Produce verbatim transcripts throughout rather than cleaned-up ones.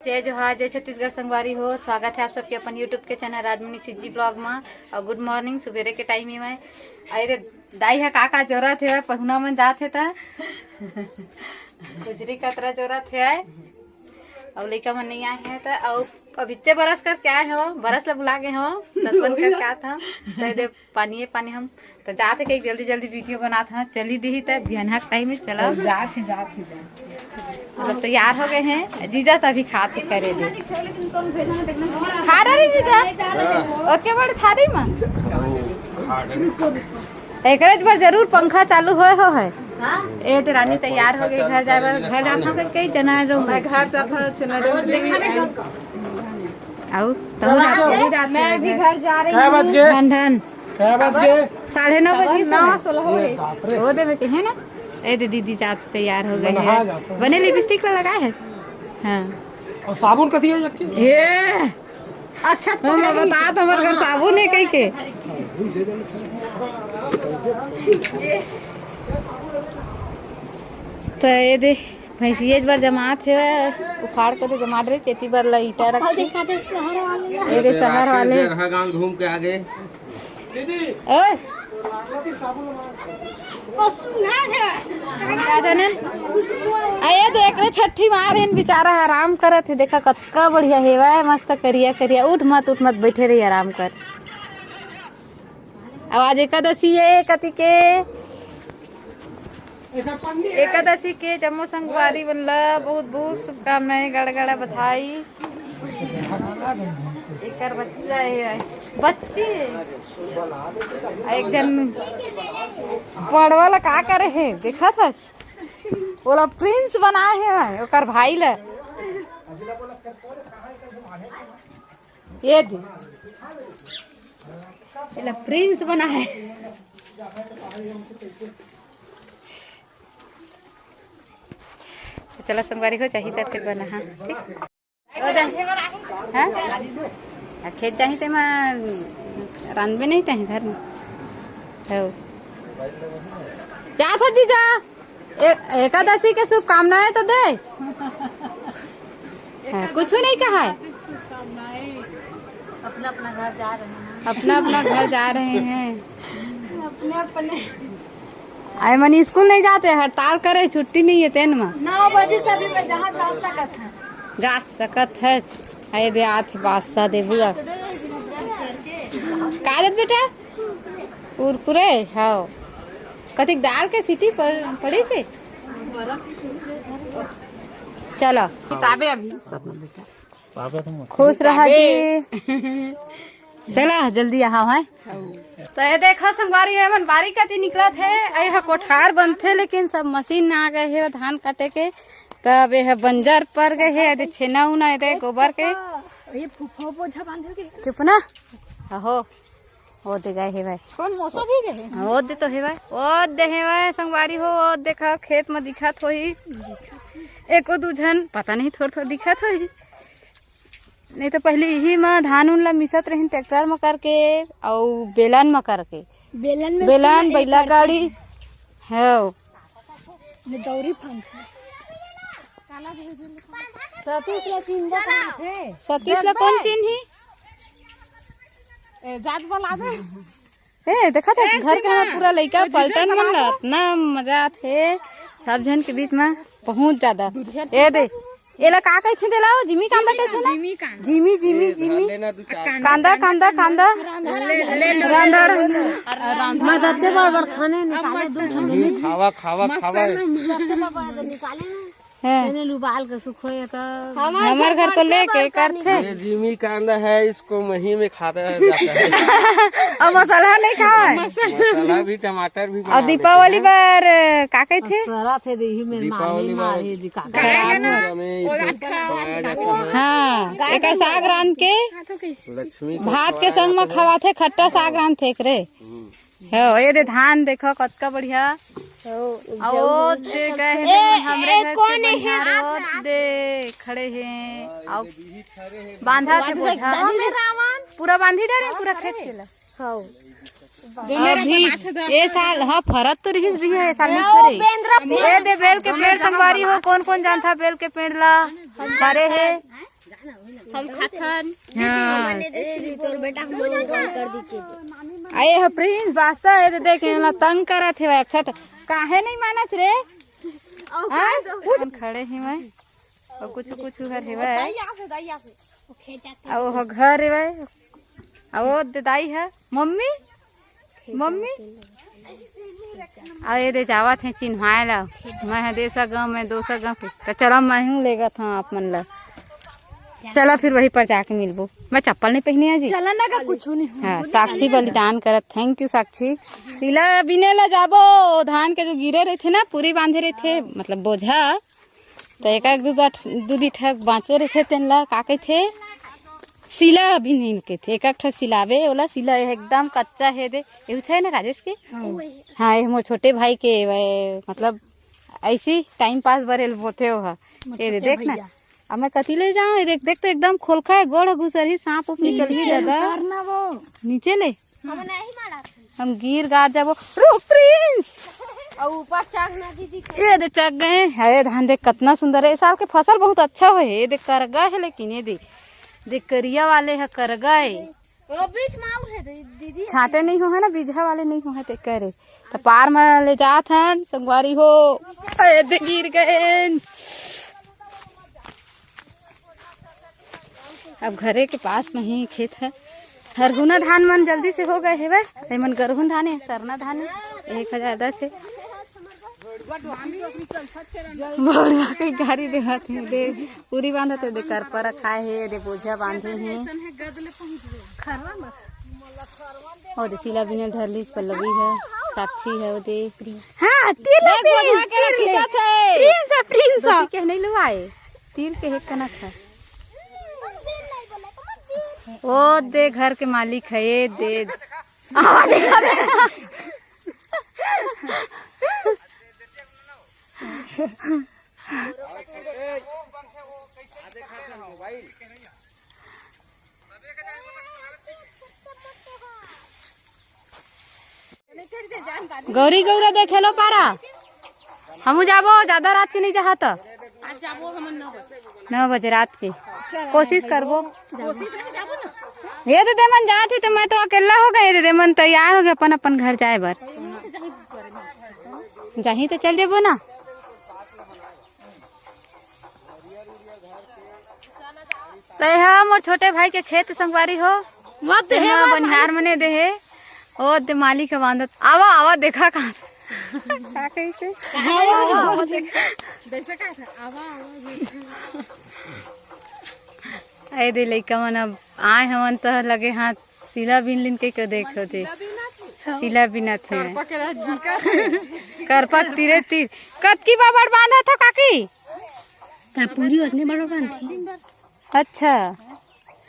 जय जोहार, जय छत्तीसगढ़ संगवारी हो। स्वागत है आप सबके अपन YouTube के चैनल राजमणि छिज्जी ब्लॉग में। और गुड मॉर्निंग, सुबेरे के टाइम ही में। अरे दाई है, का का जोरत है, पहुना मन जात है त खुजरी कतरा जोरत है। और लइका मन नहीं आए हैं त, और अभित्ते बरस करके आए हो, बरस ला भुला गए हो, तत्पन करके आत हो। तो दे पानी है, पानी हम तो जात है कि जल्दी जल्दी वीडियो बनात हैं। चली दी ही त बिहनहा के टाइम में चला। जात है, जात है, जात है। मतलब तैयार हो गए हैं जीजा, तभी खात के करे दे। खा रहे जीजा, ओके बड़े थारी में। एकरे बार जरूर पंखा चालू होए हो है। ए तो रानी तैयार हो गई घर जाए बर, घर जात हो कई जना रो। मैं घर जात हूँ, चना डोल देवी। आऊ तहु रात, पूरी रात मैं भी घर जा रही कै बज हूँ। गए? ढन ढन। कै बज गए? साढ़े नौ बजे। नौ सोलह हो गए। ओ दे में कहे ना, ए दे दीदी जात तैयार हो गए है। बने लिपस्टिक ला लगाए है। हाँ। और साबुन कथी है जबकि? ए, अच्छा तो मैं बता तो हमर घर साबुन है कई के। तो ये दे भैंसिया एक बार जमात है, उखाड़ के तो जमात रहे, चेती बर ला ईटा रखी। ये दे शहर वाले। जहाँ गाँव घूम के आ गए। ओए। का जाने? आ ये देख रे, छट्ठी मार है, बेचारा आराम करत है। देखा कतका बढ़िया हेवा है, मस्त करिया करिया। उठ मत, उठ मत, बैठे रही, आराम कर। अब आज एकादशी है, कति के एकादशी के जम्मो संगवारी मन ला बहुत बहुत शुभकामनाएं, गड़गड़ा बधाई। एकर बच्चा है, बच्ची है। आ एक जन बड़वा ला का करे है, देखत हस? ओला प्रिंस बनाए है ओकर भाई ला। ये दे, एला प्रिंस बनाए। तो चला संगवारी हो, जाही त फिर बना, हाँ, ठीक। हो जा। हाँ? आ खेत जाही ते मा रांधबे नहीं ते घर में। हो। जा था जीजा। ए-, एकादशी के शुभकामनाएं तो दे। हाँ, कुछ नहीं कहा है। अपना अपना घर जा रहे हैं। अपना अपना घर जा रहे हैं। अपने अपने। आए मनी स्कूल नहीं जाते, हड़ताल करे, छुट्टी नहीं है तेन मा। नौ बजे से अभी मैं जहाँ जा सकत है। जा सकत है। आए दे आत बादशाह दे बुआ। का देत बेटा? कुरकुरे, हाँ। कतिक दाल के सीटी पड़-, पड़ी से? चलो। किताबें अभी। खुश रहा जी। चला, जल्दी आहा है। तो ये देखा संगवारी है, मन बारी कति निकलत है। ये हा कोठार बनथे, लेकिन सब मशीन आ गए है धान काटे के। तब ये हा बंजर पर गए है, ये छेना उना, ये गोबर के। ये फूफा बोझा बांधे के। चुप ना। आहो। ओ दे गए हे भाई। कौन मौसा भी गए? ओ दे तो हे भाई। ओ दे हे भाई, संगवारी हो, ओ देखा, खेत में दिखत होही। एको दू झन, पता नहीं, थोड़ा थोड़ा दिखत होही। नहीं तो पहले इही में धान उन ला मिसत रहिन ट्रैक्टर में करके, अउ बेलन में करके। बेलन में बेलन, उसमें एक बैला करके गाड़ी। हो। ये दौरी फंस है। सतीश ला चिन्ह दे कहाँ थे? सतीश ला कौन चिन्ही? ए, जात बोला दे। ए, देखा था ए, घर के सीमा। हमर पूरा लइका ए, जीजा पलटन मन बना ला दो। इतना मजा आत हे सब झन के बीच में, बहुत ज्यादा। दुरिया ए दे, एला का कहिथे देला, वो जिमी कांदा कहिथे ना? जिमी कांदा। जिमी, जिमी, ए, जिमी। धर लेना दू चार। कांदा, कांदा, कांदा। ले, ले, ले, कांदा, ले, ले, कांदा। ले, ले। मैं दत्ते बार बार खाने निकाले दू ठन। खावा, खावा, खावा। दत्ते बार बार निकाले। हैं। मैंने उबाल के सुखोए तो हमर घर तो लेके करथे। ये जिमी कांदा है, इसको मही में खाता जाता है। और मसाला नहीं खाए। मसाला भी, टमाटर भी और बनाते दीपावली हैं। पर का कहिथे? सरत हे देही में दीपावली मारे, में मारे दिखा। खराब हो। पूजा में इसको पकाया जाता है। हाँ, एकर साग रांध के लक्ष्मी को भात के संग में खवाथे, खट्टा साग रांधथे एकरे। हम्म। हो, ये दे धान देखो कतका बढ़िया। हो, आ, ओ दे गए हैं ए, हमरे ए, घर के कौन है? बनिहार, ओ दे खड़े हैं। आओ, बांधा थे बोझा। पूरा बांधी डारे, पूरा खेत के ला। हाँ। अभी ये साल, हाँ, फरत तो रिहिस भी है, ये साल नहीं फरे। ये दे बेल के पेड़ संगवारी हो, कौन कौन जानता बेल के पेड़ ला? फरे है। हम खाथन। हाँ। ए, तोर बेटा हम लोग बंद कर दी चीज। अरे ह प्रिंस बासा है, तो देख, एला तंग करत हे, अच्छा तो काहे नहीं मानत रे? हाँ? कुछ खड़े ही मैं, और कुछ कुछ हर हेवै। दाई आप है, दाई आप है। अउ ओह घर हेवै, अउ ओ दे दाई ह, मम्मी, मम्मी। अउ ये दे जावत हे चिन्हाय ला, मैं ह देसा गाँव में दोसा गाँव के, त चलो मैं हूँ लेगत हूँ आप मन ला। चलो फिर वहीं पर जाके मिलबो। मैं चप्पल नहीं पहनी है जी। चला ना का कुछ नहीं हो। हाँ, साक्षी बलिदान करत, thank you साक्षी। सिला बिने ला जाबो, धान के जो गिरे रहिथे ना, पूरी बांधे रहिथे, मतलब बोझा, त एक एक दू दू दू दी ठक बांचे रहिथे, तेन ला का कहिथे, सिला बिने ल कहिथे। एक एक ठक सिलाबे, ओला सिला एकदम कच्चा हे दे। एहू थे ना राजेश के? हाँ। हाँ, ये मोर छोटे भाई के, वे, मतलब ऐसी टाइम पास बरेल बोथे ओह। मोर ये दे, छोटे देख ना। भैया। अब मैं कति ले जाऊँ? ये देख, देख तो एकदम खोलखा है, गोड़ घुसरही, सांप उप निकलही दादा। उतारना वो। नीचे ले। हम नहीं मारा। हम गिर गा जाबो। रुक प्रिंस। और ऊपर चांगना दीदी के। ये दे चक गए। अरे धान देख कितना सुंदर है, इस साल के फसल बहुत अच्छा होय हे। ये देख करगा है, लेकिन ये देख, देख करिया वाले है करगा है। वो बीच में और है दीदी, दीदी। छांटे नहीं हो है ना, बीजहा वाले नहीं हो है ते करे। तो पार में ले जात हन संगवारी हो। अरे दे गिर गए। अब घरे के पास में ही खेत है। हरहुना धान मन जल्दी से हो गए हेवै। एमन गरहुन धान है, सरना धान है, एक हजार दस है। बड़वा के गाड़ी देवत हे दे, पूरी बांधत हे दे, करपा रखाए हे दे, बोझा बांधे हे। ओ दे सिला बिने धरलीस पल्लवी है, साक्षी है ओ दे। हाँ, तीर ले, तीर, बोझा के तीर ले। रखी जात हे। प्रिंस है, प्रिंस है। धोती के नहीं लुआए, तीर के एक कनक है। ओ दे घर के मालिक है, ये दे। आवा देखा, देखा। गौरी गौरा देखे लो पारा। हमू जाबो, ज्यादा रात के नहीं जाहा त। आज जाबो हमन नौ बजे। नौ बजे रात के। कोशिश करबो। कोशिश नहीं, जाबो ना। ये दे देमन जात ही तो मैं तो अकेला हो गए, ये दे देमन तैयार हो गए अपन अपन घर जाए बर। जाही तो चल जेबो ना। तय हा मोर छोटे भाई के खेत संगवारी हो। मत तेन हे, म मार बनिहार मने दे हे। ओ दे मालिक ह बांधत। आवा, आवा, देखा कहाँ से। का कही से? आवा, आवा, देखा। जैसे कहा था, आवा, आवा, देखा। ए दे लइका मन अब आए हवन त लगे हाथ सिला बिन लिन के, के देखो दे। सिला बिना थे। करपा के रह झिका। करपा तीरे तीर। कतकी बाबड़ बांधा था काकी? ता पूरी उतने बड़ा बांधथे। अच्छा,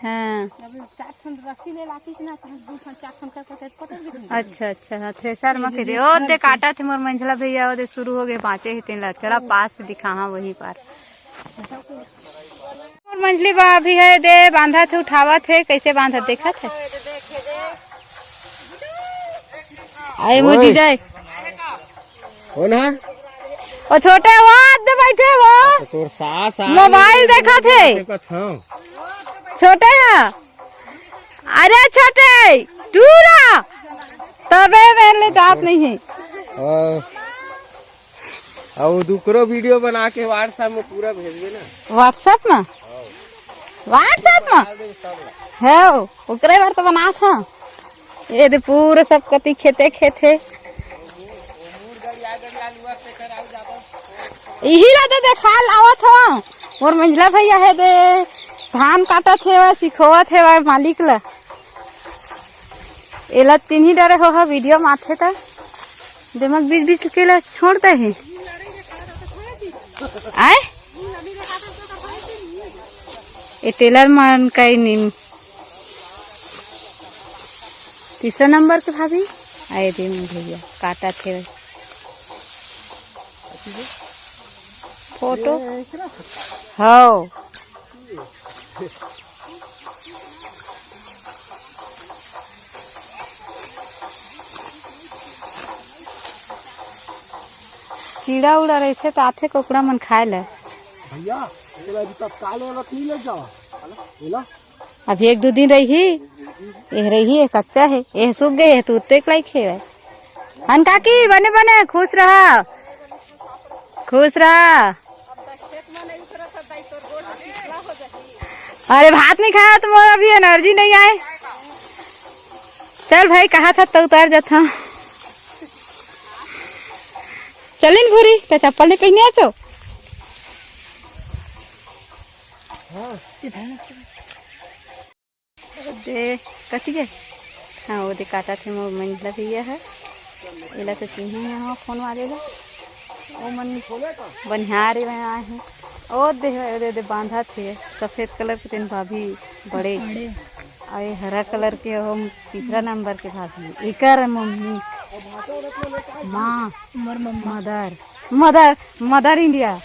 हाँ। अब चार ठन रस्सी ले लाती ना, तो हम दू ठन, चार ठन कर, कर, कर पटक देती। अच्छा, अच्छा, हाँ, थ्रेसर म के दे। ओ दे काटा थे मोर मंझला भैया, ओ दे शुरू हो गए, बांचे हे तेन ला। चला पास से दिखाहा वही पार। मोर मंझली बा अभी है दे, बांधा थे, उठावा थे, कैसे बांधा देखा थे। आए मोजी ओए। जाए। हो ना? ओ छोटे, वो आदे बैठे वो। तो तोर सास आ मोबाइल देखत हे। देखत हूँ। छोटे है। अरे छोटे, टूरा। तबे मेरे ले जात नहीं है। हाँ। अब दुकरो वीडियो बना के WhatsApp में पूरा भेजबे ना। WhatsApp में? WhatsApp में? है, ओकरे बार तो बनात हूँ। ये दे पूरा सब कति खेते खेत हे। इही ला दे देखा लावत हवा। मोर मंझला भैया हे दे, धान काटत हे, सिखोवत हे मालिक ला। एला चिन्ही डरे हो, हो वीडियो माथे त दिमाग बीच बीच के ला छोड़ता है। आए? ए टेलर मन का ही नीम। तीसरा नंबर के भाभी आए दे मोर भैया काटा थे। फोटो। हाँ। कीड़ा उड़ा रहिथे त आथे कुकड़ा मन खाए ल। भैया, चला, अभी तत्काल वाला नहीं ले जाओ। बोला? अभी एक दू दिन रही, ये रही, ये कच्चा है, ये सूख गए है, तो उत्ते के लायक है भाई। हन काकी, बने बने, खुश रहा, खुश रहा। अरे, भात नहीं खाया तो मोर अभी एनर्जी नहीं आए। चल भाई, कहा था तो उतार जाता। चलिन भूरी, तो चप्पल नहीं पहने आचो। दे, कथी के? हाँ, वो दे काटा थे मोर मंझला भैया है। एला तो चिन्हे है, हाँ, फोन वाले ला। ओ मन बनिहार ही बनाए है। ओ दे, ओ दे, दे बांधा थे सफेद कलर के, तेन भाभी बड़े। बड़े। अउ ये हरा कलर के हो, तीसरा नंबर के भाभी, एकर मम्मी, माँ, मोर mamma. Mother, mother, mother India.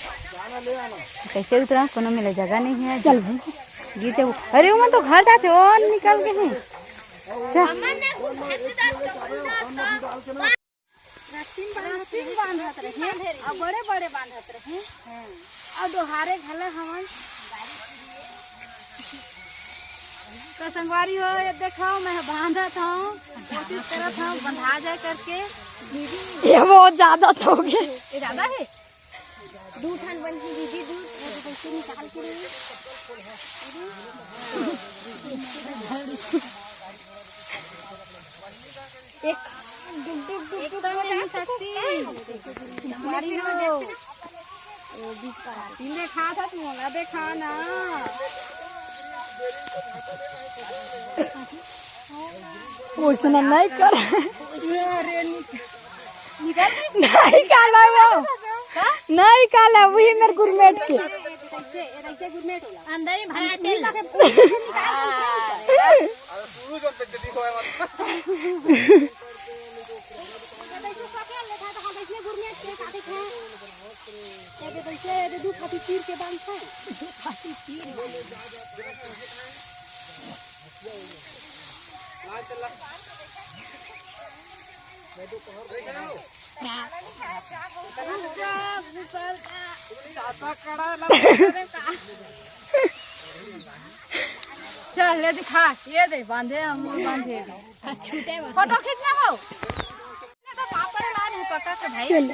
कैसे उतरा? कोनो मिले जगह नहीं है। चल भाई। गिर जाबो। अरे, ओमन तो घर जाथे, ओ निकल के हैं। चल। रस्सी बांधत रहे, अउ बड़े बड़े बांधत रहे, अउ डोहारे घला हमन। तो संगवारी हो, ये देखो, मैं बांधत हूँ, कोशिश करत हूँ बंधा जाए करके। ये बहुत ज्यादा तो हो गया। ये ज्यादा है। दू ठन बनही दीदी, दू ठन कैसे निकाल के रही। एक डुक डुक डुक एक डुक तो डुक मेरी शक्ति। तुम्हारी हो। तीन देखा था, तू मोला देखा ना। वैसना नहीं कर। अरे निक-, निकल। नहीं काला वो। हाँ? नहीं काला, वही मेरे गुरमेट के। कैसे, कैसे गुरमेट होला? अंदर ही भरा तेल। चल, ले दिखा, ये दे, बांधे हम, बांधे। फोटो खींचना हो। तो पापड़ ला नहीं पका के भाई। चल।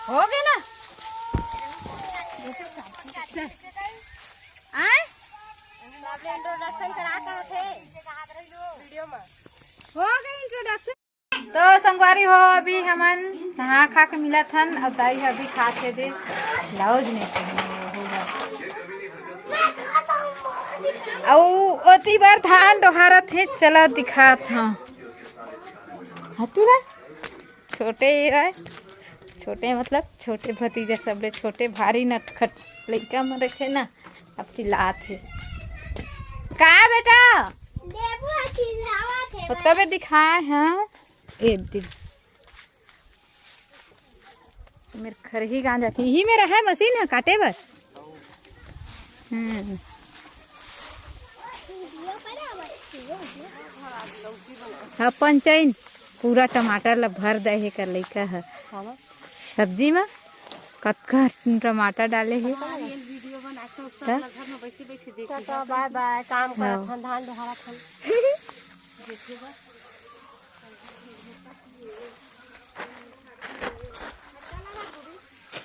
हो गए ना? आय? सबले introduction करा के होथे। Video में। हो गए introduction। तो संगवारी हो, अभी हमन नहा खा के मिलत हन, अउ दाई ह अभी खात हे दे, ब्लाउज नहीं पहने हे, हो गा। अउ ओती बर धान डोहारत हे, चला दिखात हंव। हतुरा छोटे ये आय, छोटे मतलब छोटे भतीजा, सबले छोटे भारी नटखट लइका मन रहिथे ना, अब चिल्लात हे। का बेटा? देबू ह चिल्लावत हे ओतका बेर दिखाए, हाँ। ए दे। मेर खरही गांजा थी, इही मेर है मशीन ह काटे बर। हम्म। अपन चैन पूरा टमाटर ला भर दे हे कर लइका ह। सब्जी मा कतका टमाटर डाले हे। Video बना के सब हाँ? घर में बैठे बैठे देखे। टाटा, बाय बाय, काम हाँ। करत हन, धान डोहारत हन।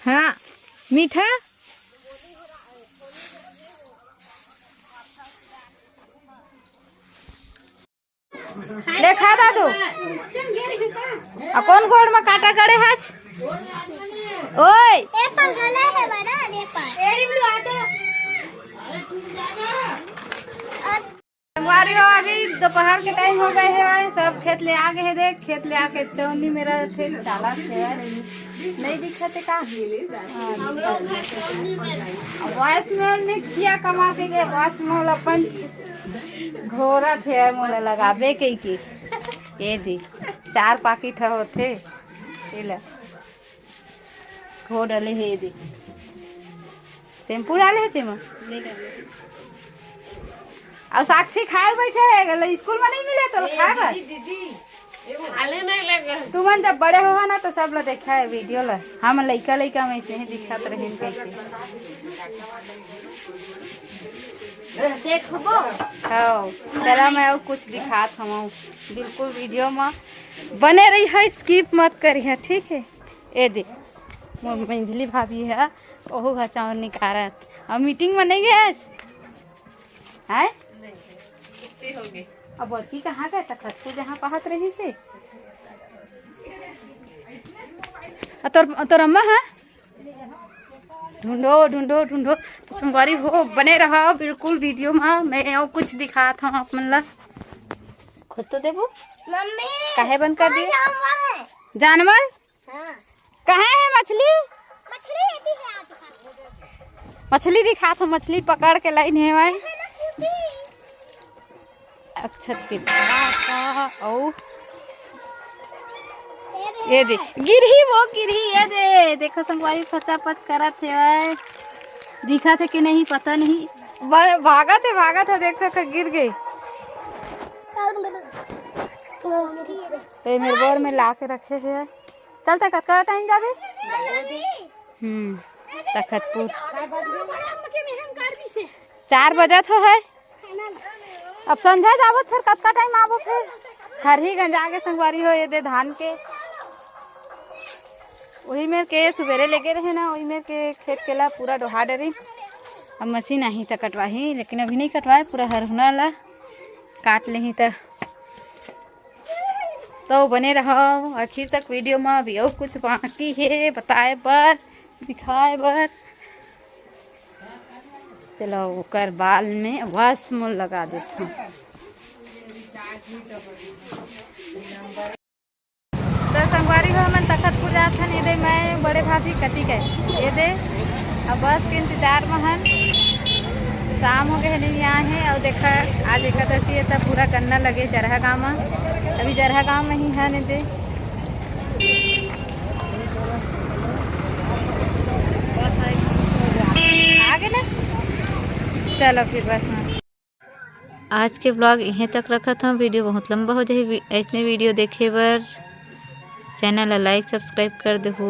हाँ, मीठा। देखा दादू, आ कौन गोड़ में कांटा गड़े हच? ओए, ए पर गला है बड़ा, ए पर। संगवारी हो, अभी दोपहर के टाइम हो गए हे, सब खेत ले आ गए हे। देख, खेत ले आके चौनी मेरा थे चाला से नहीं दिखत हे का? वॉइस मेल नहीं किया कमा के, वॉइस मेल अपन घोरा थे मोला लगाबे के की। ये दी चार पाकिट ह होथे, ये ले। घो डले हे ये दे। शैम्पू डाले हे तेमा? नहीं डाले। अउ साक्षी खाए बैठे हे, गले स्कूल में नहीं मिले तो ए, खाए बर? दीदी, दीदी। खाली नहीं लगे। तुमन जब बड़े हो ना, तो सब ला देखा है वीडियो ला। हम लइका लइका में ऐसे ही दिखत रहिन कैसे। देखबो। हाँ, चला मैं अउ कुछ दिखात हूँ। बिल्कुल वीडियो में बने रही है, स्किप मत करिए, ठीक है? ए दे, मोर मंझली भाभी है, ओहू घर चाउर निकारत। अब मीटिंग में नहीं गए आज? हैं? छुट्टी हो गई। अब बड़की कहाँ गए? तखत को जहाँ पहत रही से। आ तोर, तोर अम्मा है? ढूंढो, ढूंढो, ढूंढो। तो संगवारी हो, बने रहा बिल्कुल वीडियो में। मैं अउ कुछ दिखात हूँ आप मन ला। खुद तो देबो। मम्मी, काहे बंद कर दिए? जानवर है। जानवर? हाँ। कहाँ है मछली? मछली एती है आज। मछली दिखात हूँ, मछली पकड़ के लाइन है भाई। है ना, क्यूटी? अच्छा, तिरपा का, ओ। ये दे, गिरही वो, गिरही, ये दे। देखो संगवारी, पचा पच करत है भाई। दिखत है कि नहीं, पता नहीं। ब-, भागत है, भागत है, देख रखा, गिर गई। ए, मेरे बोर में ला के रखे है। चल, त कतका टाइम जाबे? हम्म, तखतपुर। चार बजे तो है। अब संझा जाबो, फिर कतका टाइम आबो? फिर हरहीगंज आगे संगवारी हो, ये दे धान के। वही मेर के सुबेरे लेगे रहे ना, वही मेर के खेत के ला पूरा डोहा डरी। अब मशीन आही त कटवाही, लेकिन अभी नहीं कटवाए, पूरा हरहुना ला काट लेही त। तो बने रहो आखिर तक वीडियो में, अभी अउ कुछ बाकी है बताए बर, दिखाए बर। चलो, ओकर बाल में वॉश मोल लगा देथन। तो संगवारी हो, हमन तखतपुर जात हन। ये दे मैं बड़े भाभी कति गए, ये दे अब बस के इंतजार में हन। शाम हो गए, नहीं आए हैं। और देखा, आज एकादशी है, तब पूरा गन्ना लगे जरहा गांव में। अभी जरहा गांव में ही हन, ये दे आगे ना। चलो फिर बस में। आज के ब्लॉग इहें तक रखत हूँ। वीडियो बहुत लंबा हो जाही। वी-, ऐसने वीडियो देखे बर चैनल ला लाइक सब्सक्राइब कर देहू।